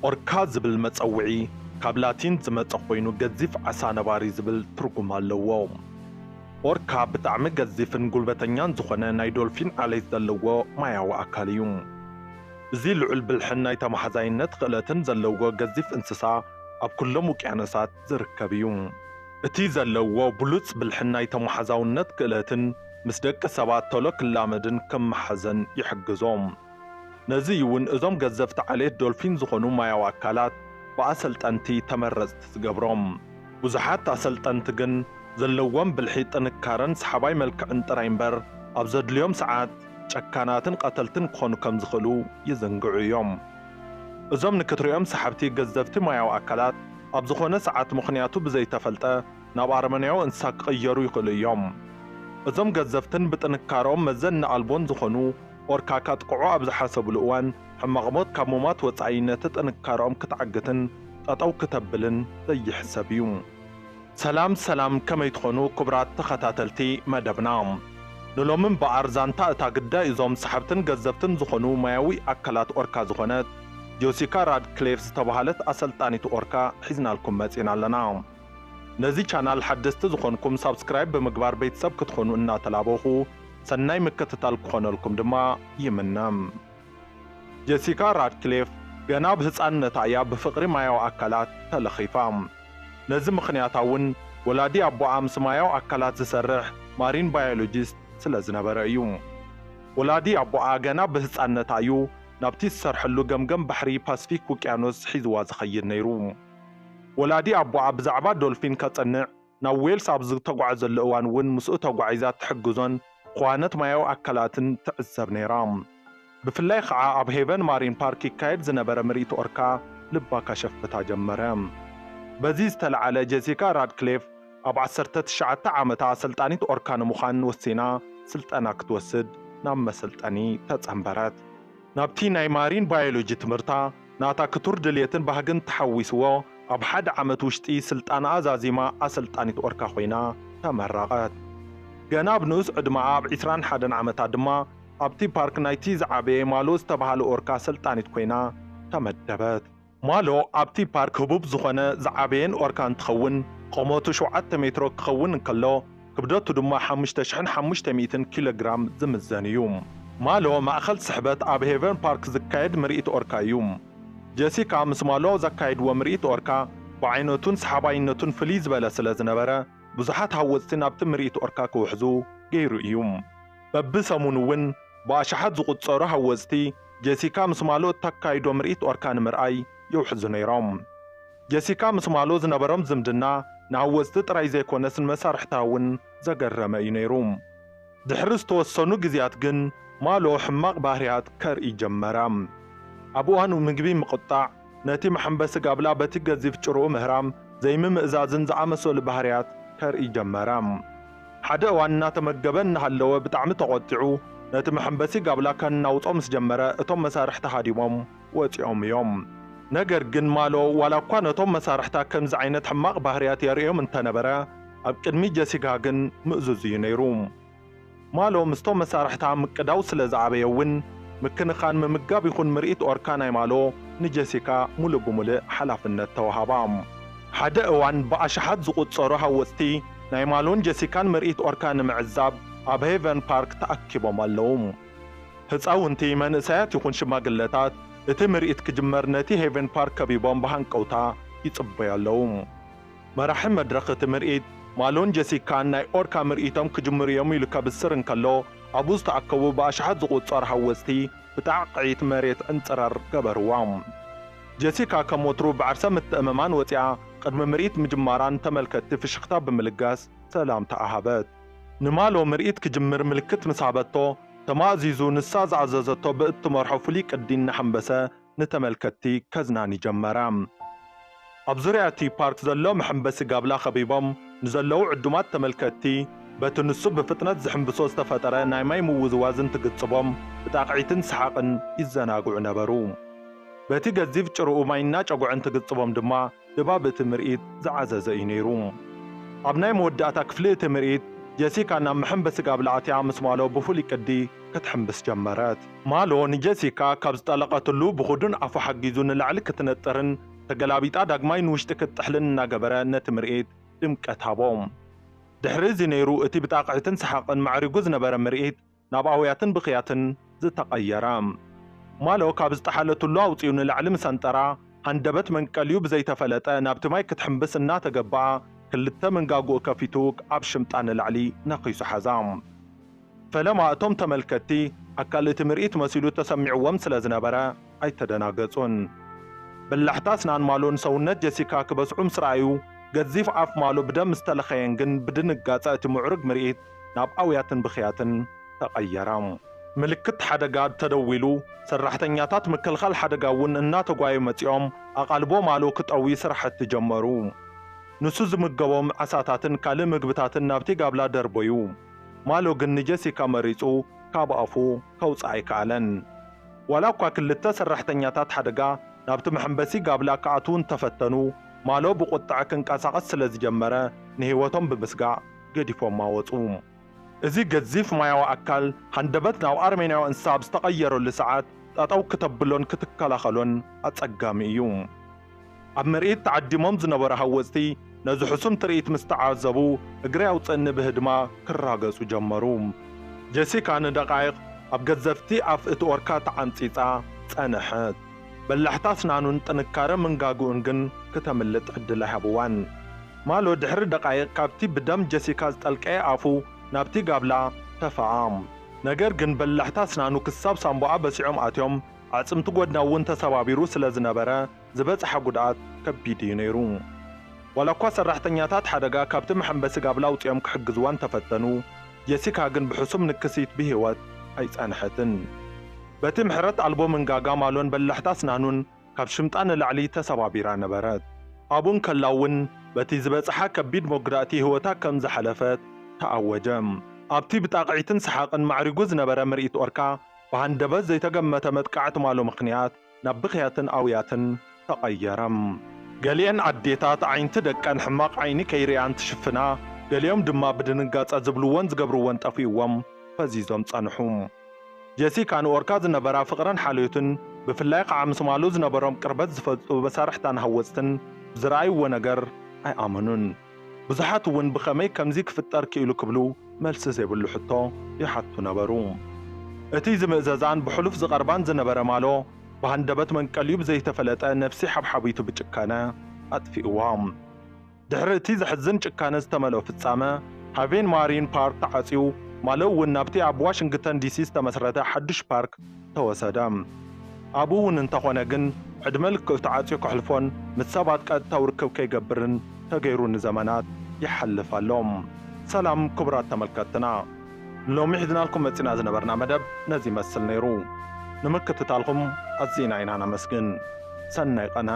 ኦርካ ዝብል መጸውዒ ካብ ላቲን ዝመጸ ኮይኑ፣ ገዚፍ ዓሳ ነባሪ ዝብል ትርጉም ኣለዎ። ኦርካ ብጣዕሚ ገዚፍን ጉልበተኛን ዝኾነ ናይ ዶልፊን ዓሌት ዘለዎ ማያዊ ኣካል እዩ። እዚ ልዑል ብልሕን ናይ ተመሓዛይነት ክእለትን ዘለዎ ገዚፍ እንስሳ ኣብ ኩሎም ውቅያኖሳት ዝርከብ እዩ። እቲ ዘለዎ ብሉጽ ብልሕን ናይ ተመሓዛውነት ክእለትን ምስ ደቂ ሰባት ቶሎ ክላመድን ክመሓዘን ይሕግዞ። ነዚ እውን እዞም ገዘፍቲ ዓሌት ዶልፊን ዝኾኑ ማያዊ ኣካላት ብኣሰልጠንቲ ተመረጽቲ ዝገብሮም። ብዙሓት ኣሰልጠንቲ ግን ዘለዎም ብልሒ፣ ጥንካረን ሰሓባይ መልክዕን ጥራይ እምበር፣ ኣብ ዘድልዮም ሰዓት ጨካናትን ቀተልትን ክኾኑ ከም ዝኽእሉ ይዝንግዑ እዮም። እዞም ንክትሪኦም ሰሓብቲ ገዘፍቲ ማያዊ ኣካላት ኣብ ዝኾነ ሰዓት ምኽንያቱ ብዘይተፈልጠ ናብ ኣረመኔያዊ እንስሳ ክቕየሩ ይኽእሉ እዮም። እዞም ገዘፍትን ብጥንካረኦም መዘና ኣልቦን ዝኾኑ ኦርካ ካጥቅዑ ኣብ ዝሓሰብሉ እዋን፣ ሕማቕ ሞት ካብ ምሟት ወጻኢ ነቲ ጥንካረኦም ክትዓግትን ጠጠው ክተብልን ዘይሕሰብ እዩ። ሰላም ሰላም፣ ከመይ ትኾኑ ክቡራት ተኸታተልቲ መደብና? ንሎሚ እምበኣር ዛንታ እታ ግዳይ እዞም ሰሓብትን ገዘፍትን ዝኾኑ ማያዊ ኣካላት ኦርካ ዝኾነት ጆሲካ ራድክሊፍ ዝተባህለት ኣሰልጣኒት ኦርካ ሒዝናልኩም መጺና ኣለና። ነዚ ቻናል ሓደስቲ ዝኾንኩም ሳብስክራይብ ብምግባር ቤተሰብ ክትኾኑ እናተላበኹ፣ ሰናይ ምክትታል ክኾነልኩም ድማ ይምነ። ጀሲካ ራድክሊፍ ገና ኣብ ህጻንነታ እያ ብፍቕሪ ማያዊ ኣካላት ተለኺፋ። ነዚ ምኽንያታ እውን ወላዲ ኣቦኣ ምስ ማያዊ ኣካላት ዝሰርሕ ማሪን ባዮሎጂስት ስለ ዝነበረ እዩ። ወላዲ ኣቦኣ ገና ብህጻንነታ እዩ ናብቲ ዝሰርሐሉ ገምገም ባሕሪ ፓስፊክ ውቅያኖስ ሒዝዋ ዝኸይድ ነይሩ። ወላዲ ኣቦኣ ብዛዕባ ዶልፊን ከጽንዕ ናብ ዌልስ ኣብ ዝተጓዓዘሉ እዋን እውን ምስኡ ተጓዒዛ ትሕግዞን ክዋነት ማያዊ ኣካላትን ትዕዘብ ነይራ። ብፍላይ ኸዓ ኣብ ሄቨን ማሪን ፓርክ ይካየድ ዝነበረ ምርኢት ኦርካ ልባ ከሸፍታ ጀመረ። በዚ ዝተለዓለ ጀሲካ ራድክሊፍ ኣብ ዓሰርተ ትሽዓተ ዓመታ ኣሰልጣኒት ኦርካ ንምዃን ወሲና ስልጠና ክትወስድ ናብ መሰልጠኒ ተጸንበረት። ናብቲ ናይ ማሪን ባዮሎጂ ትምህርታ ናታ ክቱር ድልየትን ባህግን ተሓዊስዎ፣ ኣብ ሓደ ዓመት ውሽጢ ስልጣንኣ ዛዚማ ኣሰልጣኒት ኦርካ ኮይና ተመረቐት። ገና ኣብ ንኡስ ዕድመኣ ኣብ ዕስራን ሓደን ዓመታ ድማ ኣብቲ ፓርክ ናይቲ ዝዓበየ ማሎ ዝተባህለ ኦርካ ኣሰልጣኒት ኮይና ተመደበት። ማሎ ኣብቲ ፓርክ ህቡብ ዝኾነ ዝዓበየን ኦርካ እንትኸውን፣ ቁመቱ ሸውዓተ ሜትሮ ክኸውን እንከሎ፣ ክብደቱ ድማ ሓሙሽተ ሽሕን ሓሙሽተ ሚእትን ኪሎ ግራም ዝምዘን እዩ። ማሎ ማእኸል ስሕበት ኣብ ሄቨን ፓርክ ዝካየድ ምርኢት ኦርካ እዩ። ጀሲካ ምስ ማሎ ዘካየድዎ ምርኢት ኦርካ ብዓይነቱን ሰሓባይነቱን ፍልይ ዝበለ ስለ ዝነበረ፣ ብዙሓት ሃወፅቲ ናብቲ ምርኢት ኦርካ ክውሕዙ ገይሩ እዩ። በብሰሙን እውን ብኣሽሓት ዝቑጸሩ ሃወፅቲ ጀሲካ ምስ ማሎ እተካይዶ ምርኢት ኦርካ ንምርኣይ ይውሕዙ ነይሮም። ጀሲካ ምስ ማሎ ዝነበሮም ዝምድና ንሃወፅቲ ጥራይ ዘይኮነስ ንመሳርሕታ እውን ዘገረመ እዩ ነይሩ። ድሕሪ ዝተወሰኑ ግዜያት ግን ማሎ ሕማቕ ባህርያት ከርኢ ጀመረ። ኣብ እዋኑ ምግቢ ምቕጣዕ፣ ነቲ መሐንበሲ ጋብላ በቲ ገዚፍ ጭርኡ ምህራም፣ ዘይምምእዛዝን ዝኣመሰሉ ባህርያት ከርኢ ጀመረ። ሓደ እዋን እናተመገበ እናሃለወ ብጣዕሚ ተቖጢዑ ነቲ መሐንበሲ ጋብላ ከናውጾ ምስ ጀመረ፣ እቶም መሳርሕቲ ሃዲሞም ወጺኦም እዮም። ነገር ግን ማሎ ዋላ እኳ ነቶም መሳርሕታ ከምዚ ዓይነት ሕማቕ ባህርያት የርእዮም እንተነበረ፣ ኣብ ቅድሚ ጀሲካ ግን ምእዙዝ እዩ ነይሩ። ማሎ ምስቶም መሳርሕታ ምቅዳው ስለ ዝኣበየ እውን፣ ምክንኻን ምምጋብ ይኹን ምርኢት ኦርካ ናይ ማሎ ንጀሲካ ሙሉእ ብሙሉእ ሓላፍነት ተዋሃባ። ሓደ እዋን ብኣሽሓት ዝቑጸሩ ሃወጽቲ ናይ ማሎን ጀሲካን ምርኢት ኦርካ ንምዕዛብ ኣብ ሄቨን ፓርክ ተኣኪቦም ኣለዉ። ህጻውንቲ፣ መንእሰያት ይኹን ሽማግለታት፣ እቲ ምርኢት ክጅመር ነቲ ሄቨን ፓርክ ከቢቦም ብሃንቀውታ ይጽበዩ ኣለዉ። መራሒ መድረኽ እቲ ምርኢት፣ ማሎን ጀሲካን ናይ ኦርካ ምርኢቶም ክጅምሩ እዮም ኢሉ ከብስር እንከሎ፣ ኣብኡ ዝተኣከቡ ብኣሽሓት ዝቑጸሩ ሃወጽቲ ብጣቕዒት መሬት ዕንጽረር ገበርዋ። ጀሲካ ከም ወትሩ ብዓርሰ ምትእምማን ወጺኣ፣ ቅድሚ ምርኢት ምጅማራ ንተመልከትቲ ፍሽኽታ ብምልጋስ ሰላምታ ኣሃበት። ንማሎ ምርኢት ክጅምር ምልክት ምስ ሃበቶ፣ ተማእዚዙ ንሳ ዝኣዘዘቶ ብእትመርሖ ፍሉይ ቅዲ እናሓንበሰ ንተመልከትቲ ከዝናኒ ጀመረ። ኣብ ዙርያ እቲ ፓርክ ዘሎ መሐንበሲ ጋብላ ከቢቦም ንዘለዉ ዕዱማት ተመልከትቲ፣ በቲ ንሱ ብፍጥነት ዝሕንብሶ ዝተፈጠረ ናይ ማይ ምውዝዋዝ እንትግጽቦም፣ ብጣቕዒትን ሰሓቕን ይዘናግዑ ነበሩ። በቲ ገዚፍ ጭርኡ ማይ እናጨጉዐ እንትግጽቦም ድማ፣ ድባብ እቲ ምርኢት ዝዓዘዘ እዩ ነይሩ። ኣብ ናይ መወዳእታ ክፍሊ እቲ ምርኢት፣ ጀሲካ ናብ መሐንበሲ ጋብላ ኣትያ ምስ ማሎ ብፍሉይ ቅዲ ክትሕንብስ ጀመረት። ማሎ ንጀሲካ ካብ ዝጠለቐትሉ ብኹዱን ኣፉ ሓጊዙ ንላዕሊ ክትነጥርን ተገላቢጣ ዳግማይ ንውሽጢ ክትጥሕልን እናገበረ ነቲ ምርኢት ድምቀት ሃቦ። ድሕሪ እዚ ነይሩ እቲ ብጣቕዒትን ሰሓቕን ማዕሪጉ ዝነበረ ምርኢት ናብ ኣውያትን ብኽያትን ዝተቐየረ። ማሎ ካብ ዝጠሓለትሉ ኣውፂኡ ንላዕሊ ምስ ኣንጠራ፣ ሃንደበት መንቀሊኡ ብዘይተፈለጠ ናብቲ ማይ ክትሕምብስ እናተገበኣ፣ ክልተ መንጋጉኡ ከፊቱ ኣብ ሽምጣ ንላዕሊ ነኺሱ ሓዛ። ፈለማ እቶም ተመልከትቲ ኣካል እቲ ምርኢት መሲሉ ተሰሚዕዎም ስለ ዝነበረ ኣይተደናገጹን። በላሕታ ኣስናን ማሎ ንሰውነት ጀሲካ ክበዝሑ ምስ ረኣዩ፣ ገዚፍ ኣፍ ማሎ ብደም ዝተለኸየን ግን ብድንጋጸ እቲ ምዕሩግ ምርኢት ናብ ኣውያትን ብኽያትን ተቐየረ። ምልክት ሓደጋ ተደዊሉ፣ ሰራሕተኛታት ምክልኻል ሓደጋ እውን እናተጓዩ መጺኦም ኣቓልቦ ማሎ ክጠዊ ስራሕቲ ጀመሩ። ንሱ ዝምገቦም ዓሳታትን ካልእ ምግብታትን ናብቲ ጋብላ ደርበዩ። ማሎ ግን ንጀሲካ መሪጹ ካብ ኣፉ ከውጽኣ ኣይከኣለን። ዋላ እኳ ክልተ ሰራሕተኛታት ሓደጋ ናብቲ መሐንበሲ ጋብላ ክኣትዉ እንተፈተኑ፣ ማሎ ብቑጥዐ ክንቀሳቐስ ስለ ዝጀመረ ንህይወቶም ብምስጋእ ገዲፎማ ወጹ። እዚ ገዚፍ ማያዊ ኣካል ሃንደበት ናብ ኣርሜንያዊ እንስሳ ኣብ ዝተቐየረሉ ሰዓት ጠጠው ክተብሎን ክትከላኸሎን ኣጸጋሚ እዩ። ኣብ ምርኢት ተዓዲሞም ዝነበሩ ሃወጽቲ ነዚ ሕሱም ትርኢት ምስ ተዓዘቡ፣ እግሪ ኣውጽእኒ ብህድማ ክራገጹ ጀመሩ። ጀሲካ ንደቓይቕ ኣብ ገዘፍቲ ኣፍ እቲ ኦርካ ተዓንጺጻ ጸንሐት። በላሕታ ኣስናኑን ጥንካረ መንጋግኡን ግን ክተምልጥ ዕድል ኣይሃብዋን። ማሎ ድሕሪ ደቓይቕ ካብቲ ብደም ጀሲካ ዝጠልቀየ ኣፉ ናብቲ ጋብላ ተፋኣ። ነገር ግን በላሕታ ኣስናኑ ክሳብ ሳምቦኣ በሲዖም ኣትዮም፣ ኣዕጽምቲ ጎድና እውን ተሰባቢሩ ስለ ዝነበረ፣ ዝበጽሓ ጉድኣት ከቢድ እዩ ነይሩ። ዋላ እኳ ሰራሕተኛታት ሓደጋ ካብቲ መሐንበሲ ጋብላ ኣውጺኦም ክሕግዝዋ እንተፈተኑ፣ ጀሲካ ግን ብሕሱም ንክሲት ብህይወት ኣይጸንሐትን። በቲ ምሕረት ኣልቦ መንጋጋ ማሎን በላሕታ ኣስናኑን ካብ ሽምጣ ንላዕሊ ተሰባቢራ ነበረት። ኣብኡ እንከላ እውን በቲ ዝበጽሓ ከቢድ መጉዳእቲ ህይወታ ከም ዝሓለፈት ተኣወጀ። ኣብቲ ብጣቕዒትን ሰሓቕን ማዕሪጉ ዝነበረ ምርኢት ኦርካ ብሃንደበት ዘይተገመተ መጥቃዕቲ ማሎ ምኽንያት ናብ ብኽያትን ኣውያትን ተቐየረ። ገሊአን ኣዴታት ኣዒንቲ ደቀን ሕማቕ ዓይኒ ከይርእያ እንትሽፍና፣ ገሊኦም ድማ ብድንጋጸ ዝብልዎን ዝገብርዎን ጠፊእዎም ፈዚዞም ጸንሑ። ጀሲካ ንኦርካ ዝነበራ ፍቕርን ሓልዮትን፣ ብፍላይ ከኣ ምስ ማሎ ዝነበሮም ቅርበት ዝፈልጡ መሳርሕታን ሃወጽትን ብዝረኣይዎ ነገር ኣይኣመኑን። ብዙሓት እውን ብኸመይ ከምዚ ክፍጠር ክኢሉ ክብሉ መልሲ ዘይብሉ ሕቶ ይሓቱ ነበሩ። እቲ ዝምእዘዛን ብሕሉፍ ዝቐርባን ዝነበረ ማሎ፣ ብሃንደበት መንቀሊኡ ብዘይተፈለጠ ነፍሲ ሓብሓቢቱ ብጭካነ ኣጥፊእዋ። ድሕሪ እቲ ዘሕዝን ጭካነ ዝተመልኦ ፍጻመ፣ ሃቬን ማሪን ፓርክ ተዓጽዩ፣ ማሎ እውን ናብቲ ኣብ ዋሽንግተን ዲሲ ዝተመስረተ ሓድሽ ፓርክ ተወሰደ። ኣብኡ እውን እንተኾነ ግን፣ ዕድመ ልክዑ ተዓጽዩ ከሕልፎን ምስ ሰባት ቀጥታዊ ርክብ ከይገብርን ተገይሩ ንዘመናት ይሓልፍ ኣሎ። ሰላም ክቡራት ተመልከትትና፣ ሎሚ ሒዝናልኩም መጺና ዝነበርና መደብ ነዚ ይመስል ነይሩ። ንምክትታልኩም ኣዚና ኢና ነመስግን። ሰናይ ቀነ።